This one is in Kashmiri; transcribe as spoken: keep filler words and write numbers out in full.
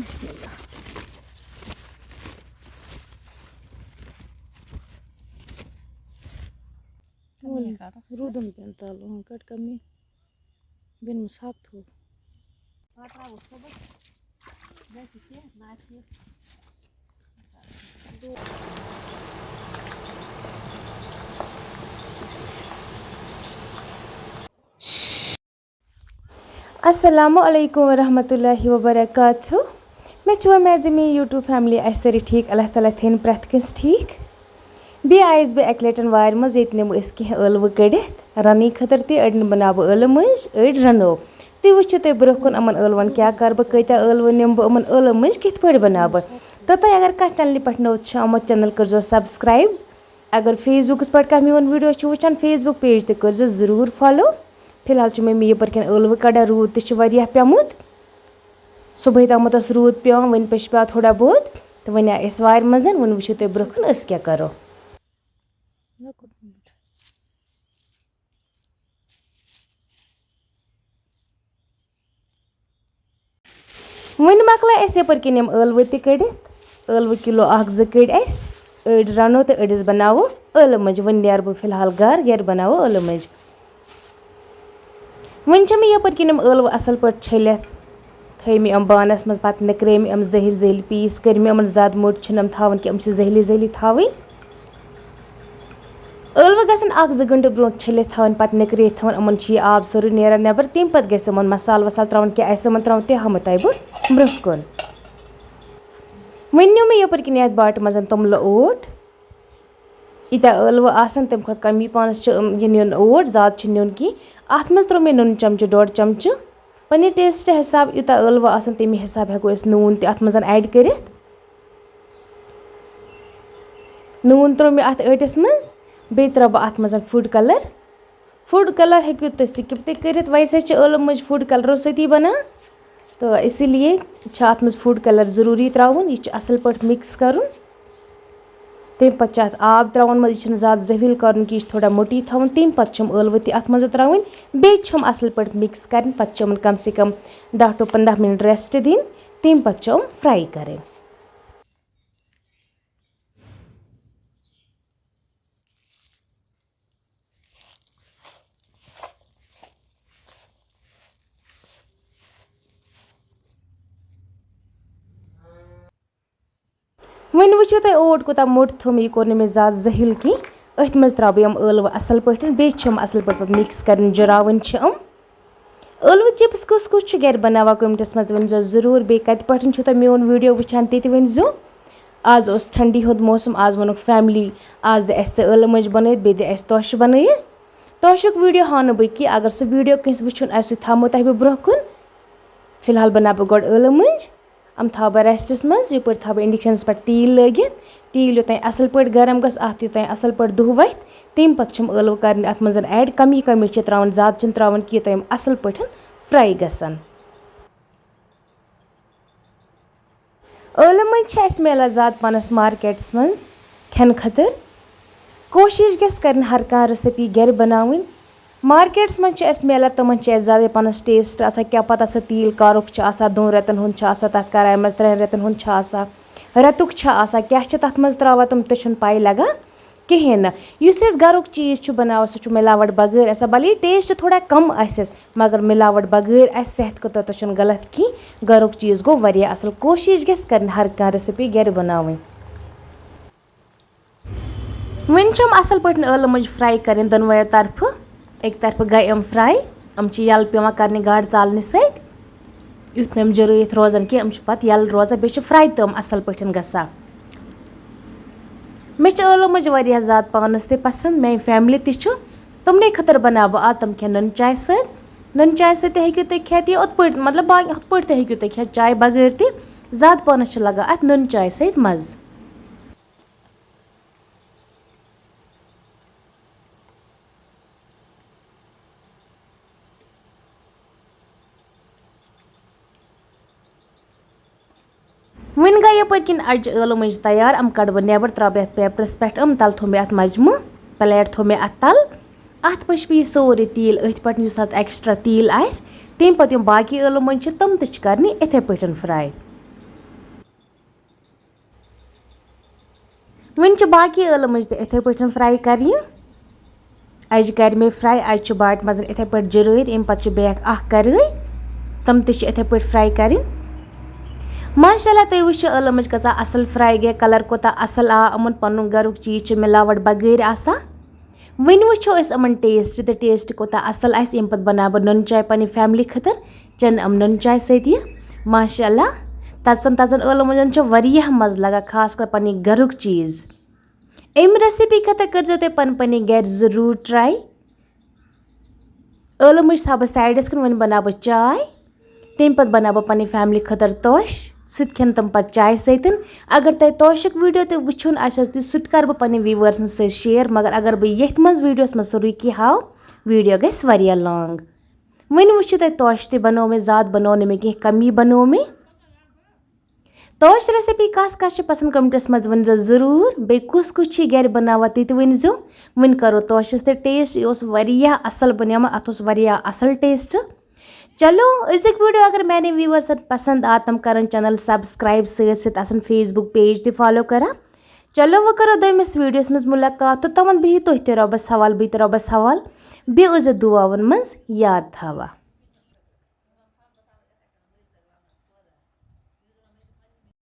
بسم اللہ۔ روٗدُن پیوٚن تَل، اۭں، کَٹ کَر مےٚ۔ بیٚنہِ مےٚ سَگ تھوٚو۔ السلام علیکم ورحمۃ اللہ وبرکاتہ۔ مےٚ چھِ وۄمید زِ میٛٲنۍ YouTube family آسہِ سٲرٕے ٹھیٖک۔ اللہ تعالیٰ تھٲیِن پرٛٮ۪تھ کٲنٛسہِ ٹھیٖک۔ بیٚیہِ آیَس بہٕ اَکہِ لَٹہِ وارِ منٛز، ییٚتہِ نِمہٕ أسۍ کینٛہہ ٲلوٕ کٔڑِتھ رَننہٕ خٲطرٕ تہِ۔ أڑۍ بَناوٕ بہٕ ٲلہٕ مٔنٛزۍ، أڑۍ رَنو۔ تُہۍ وٕچھِو تُہۍ برٛونٛہہ کُن یِمَن ٲلوَن کیٛاہ کَرٕ بہٕ، کۭتیٛاہ ٲلوٕ نِمہٕ بہٕ، یِمَن ٲلہٕ مٔنٛزۍ کِتھ پٲٹھۍ بَناوٕ بہٕ۔ تہٕ تۄہہِ اگر کانٛہہ channelہِ پٮ۪ٹھ نوٚو چھِ آمُت، channel کٔرۍزیو subscribe۔ اگر Facebookس پٮ۪ٹھ کانٛہہ میون video چھُ وٕچھان، Facebook page تہِ کٔرۍزیو ضروٗر follow۔ فی الحال چھِ مٔمی یَپٲرۍ کِنۍ ٲلوٕ کَڑان، روٗد تہِ چھُ واریاہ پیوٚمُت۔ صُبحٲے تامَتھ اوس روٗد پیوٚان، وۄنۍ پٮ۪و تھوڑا بہت، تہٕ وۄنۍ آے أسۍ وارِ منٛز۔ وۄنۍ وٕچھِو تُہۍ برٛونٛہہ کُن أسۍ کیٛاہ کَرو۔ وۄنۍ مۄکلٲے اَسہِ یَپٲرۍ کِنۍ یِم ٲلوٕ تہِ کٔڑِتھ۔ ٲلوٕ کِلوٗ اَکھ زٕ کٔڑۍ اَسہِ۔ أڑۍ رَنو تہٕ أڑِس بَناوو ٲلہٕ مۄنجہِ۔ وۄنۍ نیرٕ بہٕ فی الحال گَرٕ، گَرِ بَناوو ٲلہٕ مۄنجہِ۔ وۄنۍ چھِ مےٚ یَپٲرۍ کِنۍ یِم ٲلوٕ اَصٕل پٲٹھۍ چھٔلِتھ، تھٲے مےٚ یِم بانَس منٛز، پَتہٕ نِکرٲے مےٚ یِم زٔہِلۍ زٔہِلۍ piece، کٔرۍ مےٚ یِمَن زیادٕ موٚٹۍ چھِنہٕ یِم تھاوٕنۍ کینٛہہ، یِم چھِ زٔہِلۍ زٔہِلۍ تھاوٕنۍ۔ ٲلوٕ گژھن اَکھ زٕ گھنٹہٕ برونٛٹھ چھٔلِتھ تھاوٕنۍ، پَتہٕ نِکرٲیِتھ تھاوُن۔ یِمَن چھُ یہِ آب سورُے نیران نٮ۪بَر، تَمہِ پَتہٕ گژھِ یِمَن مَسالہٕ وَسالہٕ ترٛاوُن، کینٛہہ آسہِ یِمَن ترٛاوُن، تہِ ہاوٕ تۄہہِ بہٕ برٛونٛہہ کُن۔ وۄنۍ نیوٗ مےٚ یَپٲرۍ کِنۍ یَتھ باٹہِ منٛز توٚملہٕ اوٹ۔ ییٖتیٛاہ ٲلوٕ آسَن، تَمہِ کھۄتہٕ کَمی پانَس چھِ، یِم، یہِ نیُن اوٹ، زیادٕ چھِ نیُن کینٛہہ۔ اَتھ منٛز ترٛوو مےٚ نُن چَمچہٕ، ڈۄڈ چَمچہٕ۔ پننہِ taste حساب یوٗتاہ ٲلوٕ آسَن، تَمی حساب ہٮ۪کو أسۍ نوٗن تہِ اَتھ منٛز add کٔرِتھ۔ نوٗن ترٛوو مےٚ اَتھ ٲٹِس منٛز، بیٚیہِ ترٛاوٕ بہٕ اَتھ منٛز food colour۔ Food colour ہیٚکِو تُہۍ skip تہِ کٔرِتھ، ویسے چھِ ٲلوٕ مۄنجہِ food colourو سۭتی بَنان، تہٕ اسی لیے چھِ اَتھ منٛز food colour ضروٗری ترٛاوُن۔ یہِ چھُ اَصٕل پٲٹھۍ mix کَرُن۔ تَمہِ پَتہٕ چھِ اَتھ آب ترٛاوُن منٛز، یہِ چھِنہٕ زیادٕ زٔہِل کَرُن کینٛہہ، یہِ چھِ تھوڑا موٚٹٕے تھاوُن۔ تَمہِ پَتہٕ چھِ یِم ٲلوٕ تہِ اَتھ منٛز ترٛاوٕنۍ، بیٚیہِ چھِ یِم اَصٕل پٲٹھۍ mix کَرٕنۍ۔ پَتہٕ چھِ یِمَن کَم سے کَم دَہ to پنٛداہ minute rest دِنۍ، تَمہِ پَتہٕ چھِ یِم fry کَرٕنۍ۔ وۄنۍ وٕچھِو تُہۍ اوٹ کوٗتاہ موٚٹ تھوٚو مےٚ، یہِ کوٚر نہٕ مےٚ زیادٕ زٔہِل کینٛہہ۔ أتھۍ منٛز ترٛاوٕ بہٕ یِم ٲلوٕ اَصٕل پٲٹھۍ، بیٚیہِ چھِ یِم اَصٕل پٲٹھۍ پَتہٕ mix کَرٕنۍ، جُراوٕنۍ چھِ یِم۔ ٲلوٕ chips کُس کُس چھُ گَرِ بَناوان، comment منٛز ؤنۍزیو ضروٗر۔ بیٚیہِ کَتہِ پٮ۪ٹھ چھُو تۄہہِ میون video وٕچھان، تہِ تہِ ؤنۍزیو۔ آز اوس ٹھنڈی ہُنٛد موسم، آز ووٚنُکھ family، آز دِ اَسہِ ژٕ ٲلہٕ مۄنجہِ بَنٲیِتھ، بیٚیہِ دِ اَسہِ توشہٕ بَنٲیِتھ۔ توشُک video ہاو نہٕ بہٕ کینٛہہ، اگر سُہ video کٲنٛسہِ وٕچھُن آسہِ، سُہ تھاومو تۄہہِ بہٕ برٛونٛہہ کُن۔ فی الحال بَناو بہٕ گۄڈٕ ٲلہٕ مۄنجہِ۔ یِم تھاوٕ بہٕ restس منٛز، یپٲرۍ تھاوٕ بہٕ inductionس پٮ۪ٹھ تیٖل لٲگِتھ۔ تیٖل یوٚتام اَصٕل پٲٹھۍ گرم گژھِ، اَتھ یوٚتام اَصٕل پٲٹھۍ دُہ وَتھِ، تَمہِ پَتہٕ چھِم ٲلوٕ کَرٕنۍ اَتھ منٛز add۔ کَمی کَمی چھِ ترٛاوٕنۍ، زیادٕ چھِنہٕ ترٛاوٕنۍ کینٛہہ، یوٚتام یِم اَصٕل پٲٹھۍ fry گژھن۔ ٲلہٕ مۄنجہِ چھِ اَسہِ میلان زیادٕ پَہنَس marketس منٛز کھٮ۪نہٕ خٲطرٕ۔ کوٗشِش گژھِ کَرٕنۍ ہر کانٛہہ recipe گَرِ بَناوٕنۍ۔ Marketس منٛز چھِ اَسہِ میلان، تِمَن چھِ اَسہِ زیادَے پَہنَس taste آسان، کیٛاہ پَتہ سُہ تیٖل کَرُک چھُ آسان، دۄن رٮ۪تَن ہُنٛد چھُ آسان، تَتھ کَرایہِ منٛز ترٛٮ۪ن رٮ۪تَن ہُنٛد چھُ آسان، رٮ۪تُک چھُ آسان، کیٛاہ چھِ تَتھ منٛز ترٛاوان تِم، تہِ چھُنہٕ پَے لَگان کِہیٖنۍ نہٕ۔ یُس أسۍ گَرُک چیٖز چھُ بَناوان، سُہ چھُ مِلاوَٹ بغٲر آسان، بَلے taste تھوڑا کَم آسٮ۪س، مگر مِلاوَٹ بغٲر آسہِ صحتہٕ خٲطرٕ تہِ چھُنہٕ غلط کِہیٖنۍ۔ گَرُک چیٖز گوٚو واریاہ اَصٕل۔ کوٗشِش گژھِ کَرٕنۍ ہر کانٛہہ recipe گَرِ بَناوٕنۍ۔ وۄنۍ چھِ یِم اَصٕل پٲٹھۍ ٲلہٕ مۄنجہِ fry کَرٕنۍ دۄنوَیو طرفہٕ۔ اَکہِ طرفہٕ گٔے یِم fry، یِم چھِ یَلہٕ پٮ۪وان کَرنہِ گاڈٕ ژالنہِ سۭتۍ، یُتھ نہٕ یِم جُرٲیِتھ روزَن کینٛہہ، یِم چھِ پَتہٕ یَلہٕ روزان، بیٚیہِ چھِ fry تہِ یِم اَصٕل پٲٹھۍ گژھان۔ مےٚ چھِ ٲلہٕ مۄنجہِ واریاہ زیادٕ پانَس تہِ پَسنٛد، میٛانہِ family تہِ چھُ، تِمنٕے خٲطرٕ بَناوٕ بہٕ آز تِم کھٮ۪ن نُن چاے سۭتۍ۔ نُن چاے سۭتۍ تہِ ہیٚکِو تُہۍ کھٮ۪تھ یہِ یِتھ پٲٹھۍ، مطلب، باقٕے ہُتھ پٲٹھۍ تہِ ہیٚکِو تُہۍ کھٮ۪تھ، چاے بغٲر تہِ، زیادٕ پانَس چھِ لَگان اَتھ نُن چاے سۭتۍ مَزٕ۔ وۄنۍ گٔے یَپٲرۍ کِنۍ اَجہِ ٲلہٕ مۄنجہِ تیار، یِم کَڑٕ بہٕ نٮ۪بَر، ترٛاوٕ بہٕ یَتھ paperس پٮ۪ٹھ، یِم تَلہٕ تھوٚو مےٚ اَتھ مَجمہٕ، plate تھوٚو مےٚ اَتھ تَل۔ اَتھ پٔچ مےٚ یہِ سورُے تیٖل أتھۍ پٮ۪ٹھ، یُس اَتھ extra تیٖل آسہِ، تَمہِ پَتہٕ یِم باقٕے ٲلہٕ مۄنجہِ چھِ، تِم تہِ چھِ کَرنہِ یِتھَے پٲٹھۍ fry۔ وۄنۍ چھِ باقٕے ٲلہٕ مُجہِ تہِ یِتھَے پٲٹھۍ fry کَرنہِ۔ اَجہِ کَرِ مےٚ fry، اَجہِ چھُ باٹہِ منٛز یِتھَے پٲٹھۍ جِرٲوِتھ، اَمہِ پَتہٕ چھِ بیٛاکھ اَکھ کَرٲے، تِم تہِ چھِ یِتھَے پٲٹھۍ fry کَرٕنۍ۔ ماشاء اللہ، تُہۍ وٕچھِو ٲلہٕ مُجہِ کۭژاہ اَصٕل fry گٔے، colour کوٗتاہ اَصٕل آو یِمَن، پَنُن گَرُک چیٖز چھِ مِلاوَٹ بغٲر آسان۔ وۄنۍ وٕچھو أسۍ یِمَن taste تہٕ taste کوٗتاہ اَصٕل آسہِ، ییٚمہِ پَتہٕ بَناو بہٕ نُن چاے پَنٕنہِ family خٲطرٕ، چٮ۪ن یِم نُن چاے سۭتۍ یہِ۔ ماشاء اللہ، تَژَن تَژَن ٲلہٕ مُجَن چھُ واریاہ مَزٕ لَگان، خاص کَر پَنٕنہِ گَرُک چیٖز۔ اَمہِ recipe خٲطرٕ کٔرۍزیو تُہۍ پَنٕنۍ پَنٕنۍ گَرِ ضروٗر try۔ ٲلہٕ مُجہِ تھاوٕ بہٕ sideس کُن، وۄنۍ بَناوٕ بہٕ چاے، تَمہِ پَتہٕ بَناوٕ بہٕ پَنٕنہِ family خٲطرٕ توش، سُہ تہِ کھٮ۪ن تِم پَتہٕ چایہِ سۭتۍ۔ اگر تۄہہِ توشُک video تہِ وٕچھُن آسہِ، تہِ سُہ تہِ کَرٕ بہٕ پَنٕنہِ viewersن سۭتۍ share، مگر اگر بہٕ ییٚتھۍ منٛز videoس منٛز سورُے کینٛہہ ہاوٕ، video گژھِ واریاہ long۔ وۄنۍ وٕچھِو تُہۍ، توش تہِ بَنوو مےٚ، زیادٕ بَنوو نہٕ مےٚ کینٛہہ، کَمی بَنوو مےٚ۔ توش recipe کَس کَس چھِ پَسنٛد، commentس منٛز ؤنۍزیو ضروٗر۔ بیٚیہِ کُس کُس چھِ گَرِ بَناوان، تہِ تہِ ؤنۍزیو۔ وۄنۍ کَرو توشَس تہِ taste، یہِ اوس واریاہ اَصٕل بَنیومُت، اَتھ اوس واریاہ اَصٕل taste۔ چلو، أزیُک video اگر میٛانٮ۪ن viewersن پَسنٛد آو، تِم کَرَن channel subscribe، سۭتۍ سۭتۍ آسَن Facebook page تہِ follow کَران۔ چلو، وۄنۍ کَرو دوٚیمِس videoس منٛز مُلاقات، توٚتامَتھ بِہِو تُہۍ تہِ رۄبَس حوال، بہٕ تہِ رۄبَس حوال۔ بیٚیہِ ٲسۍزیو دُعاوَن منٛز یاد تھاوان۔